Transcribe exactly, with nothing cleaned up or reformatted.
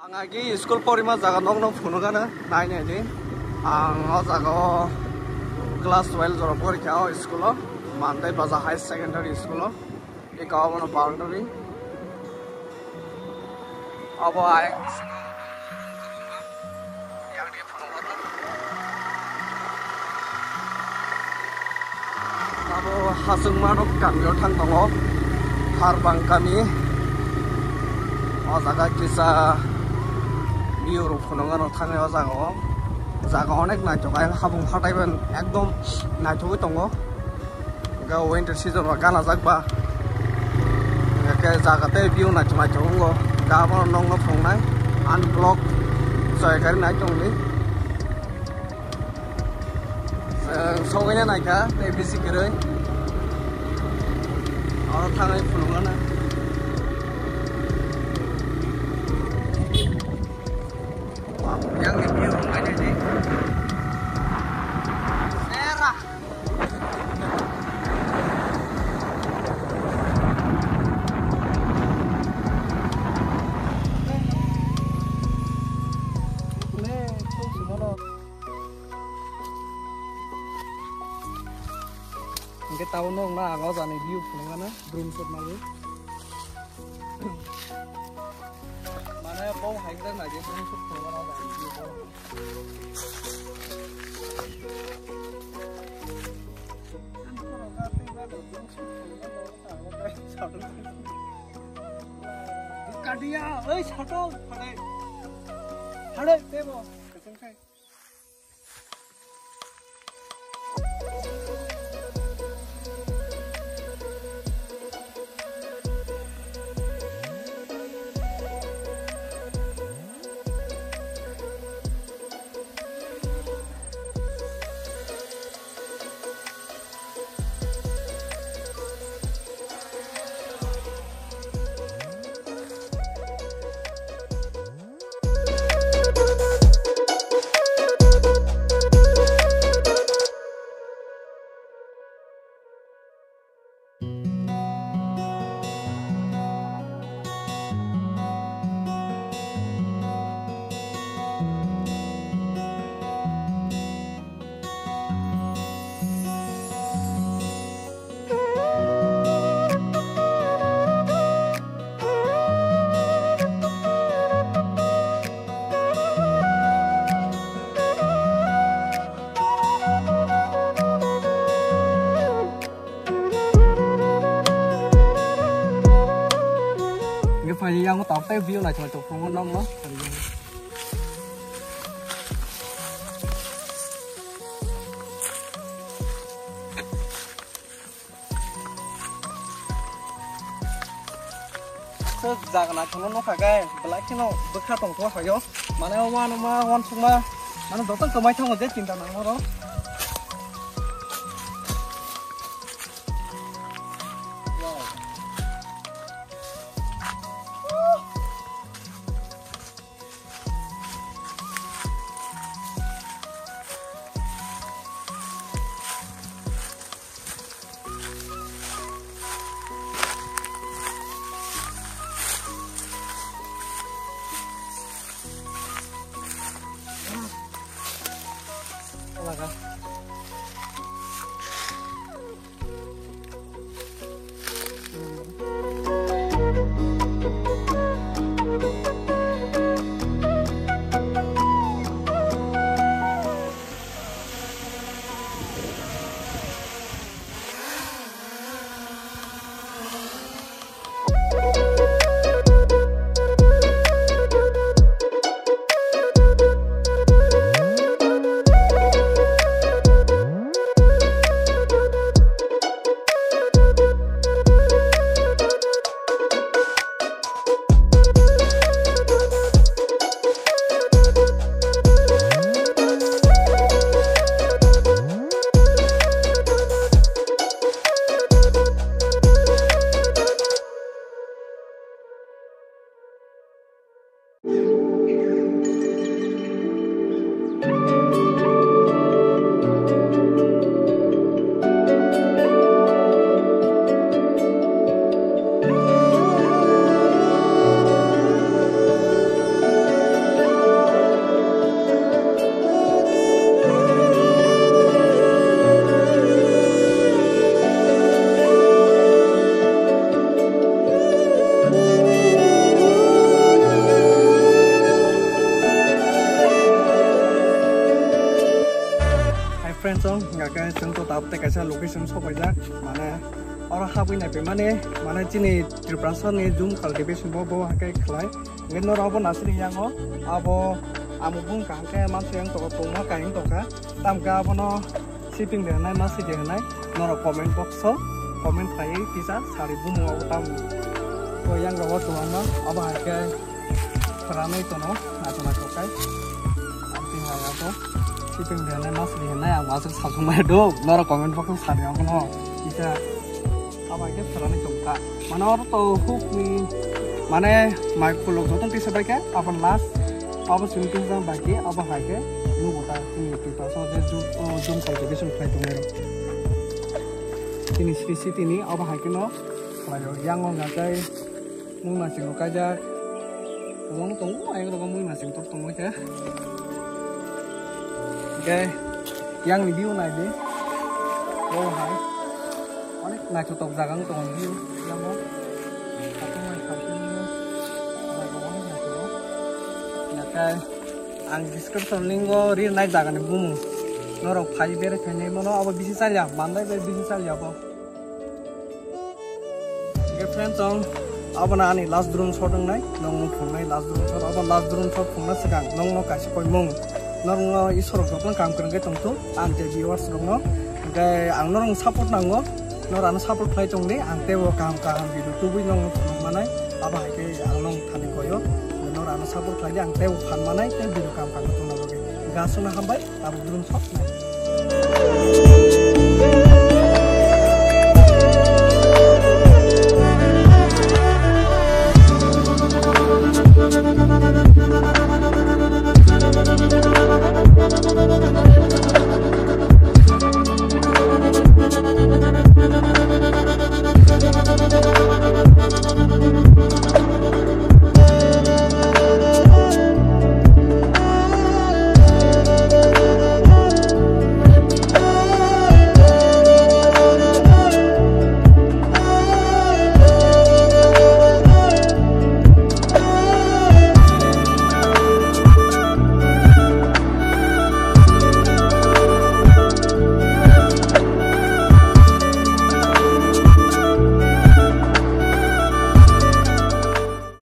Ang agi school porima jaga nokno phunukgana nai nai di. Ang o jaga o class twelve jora porikha o school o, Mandai Baza High Secondary School o. Eka obono boundary. Abo ayang. Abo Hasungmarok kamio thang tongo, Harbang kami. O jaga kisa view rok phunukgano thangwi o jaga o. Jaga onek naithok, ayang habung hatai bai ekdom naithogwi tongo. Ga winter season ba gana jak ba. Ga ke jaga tei view naithok naithok wngo. Ga bo nokno phunuknai unblock choi kari nai tongdi. Sogwina naikha tei bisi kwrwi. Oro thangwi phunukgana. Yang ni view naithok naithok. Sera. Hingke tabo nog na ang o jani view phunukgana drone shot naiwi. Mane bo hai khe nai je drone shot phunukgana o jani view bo. Kadia, oi, sato, phadai. Phadai, tebo. Hingke phai yang tabuk tei view naithok naithok phungo nokno. Jaga naithokno nukha khe belai kheno bwkha tongkho haio. Mane uanama uansukma mane joto kwmai thango je chinta nangmaro. Laga. Abotei kaisa location sopaijak, mane oro habwi naipai mani, mane chini Tiprasani jhum cultivation bo, bo haikhe khlai. Hwnkhe norok abo nasri yango, abo amo bung kaham khe mansu yang toko, tongma kaham tongkha. Tamkhe abono shipping de hwnai, masi de hwnai, norok comment box o comment khlaiwi tisa sari bumung abo tam. To yang rogo tongma abo haikhe. Pharanwi tono, naithok naithok khe. Ang tini hai abo. Shipping de hwnai, masi de hwnai, ang aswk salsukmai do. Norok comment box o sadi abono. Kisa abo hai khe pharanwi tongkha. Mane oro to huk ni, mane mai kulok joto tisa bai khe, abo last, abo simi tisa bai khe, abo hai khe nugo ta chini Tiprasa je jhum, o, jhum cultivation khlai tongnai rok. Chini sri city ni abo hai khe no khlai o. Yang o ngatai. Mui masing rok kaijak. Kwbangma tongo, ayang rogo mui masing tok tongma khe. Hwnkhe yang ni view nai di. Bo hai. Onek naithotok jaga wng tongo view. Yang o. Hatung mai khaising ni. Naithotok, onek naithotok. Hwnkhe ang description link o ri nai jaga ni bumung. Norok phai bere phainai mano abo bisi chalya, mandai bai bisi chalya bo. Hwnkhe friends, ang abono ani last drone shot wngnai, nongno phungnai last drone shot. Abo last drone shot phungna swkang nongno kaisa koimung, nongno Isorok jotono kaham kwrwngkhe tongthung, ang tei viewers rokno. Hwnkhe ang norokno support nango, norano support khlai tongdi, ang teibo kaham kaham video tubui nongno phunuk manai, abo hai khe ang nong thani koyo, norano support khlaidi, ang teibo phan manai, tei video kaham kaham tongna bagwi. Hwnkhe aswkno hambai, abo drone shot nai.